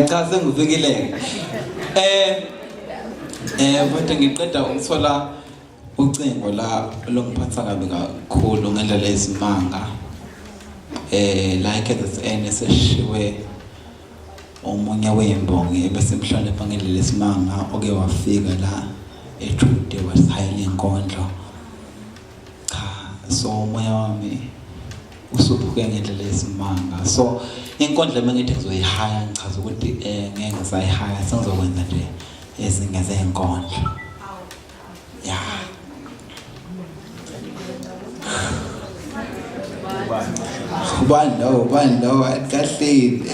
Cha sengifikile. Mfethu ngiqeda ukuthola ucingo la longiphatha kabi kakhulu ngendlela esimanga. La eKZN eseshiwe omunye weyimbongi ebesimhlonipha ngendlela esimanga oke wafika la eJude wasihayela inkondlo. Cha so umoya wami usuphuke ngendlela esimanga so inkondlo mengithi ngizoyihaya ngichaza ukuthi eh ngeke ngisayihaya sengizokwenza nje ezinye zezinkondlo ya ubani lowo ubani lowo kahleni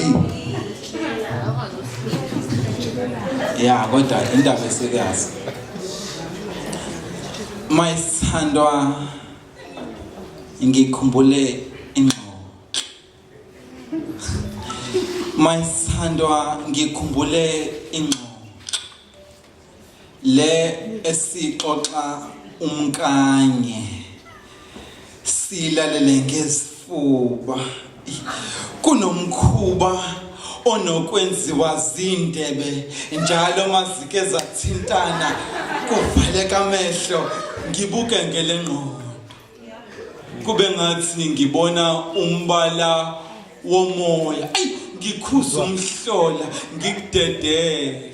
ya kodwa indaba eserious mayisithandwa Ngikhumbule ingxoxo. Mayisithandwa ngikhumbule ingxoxo. Le esixoxa umkanye. Silalele ngezifuba. Kunomkhuba onokwenziwa zindebe njalo mazike zathintana kuvaleka amehlo ngibuke ngelengqondo kube ngathi ngibona umbala womoya ayi ngikhuza umhlola ngikudedele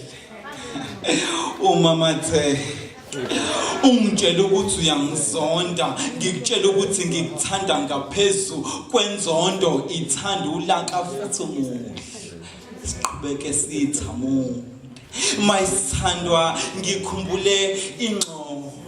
umamathe ungitshela ukuthi uyangizonda ngikutshela ukuthi ngikuthanda ngaphezu kwenzondo ithanda ulaka futhi umuhle siqhubeke sithamunde mayisithandwa ngikhumbule ingxoxo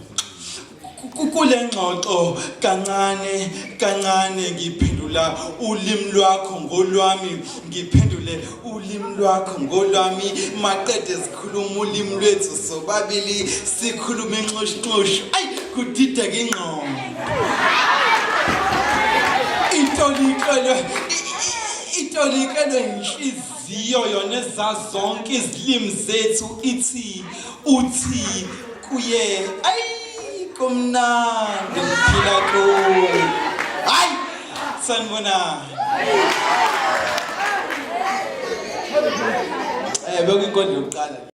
kule ngxoxo kancane kancane ngiphendula ulimi lwakho ngolwami ngiphendule ulimi lwakho ngolwami maqede sikhuluma ulimi lwethu sobabili sikhulume inxushunxushu ayi kudideka ingqondo itolikelwe itolikelwe inhliziyo yona ezazonke izilimi zethu ithi uthi kuye ayi kumnandi ngiphila kuwe hayi sanibonani eh bekuyinkondlo yokuqala.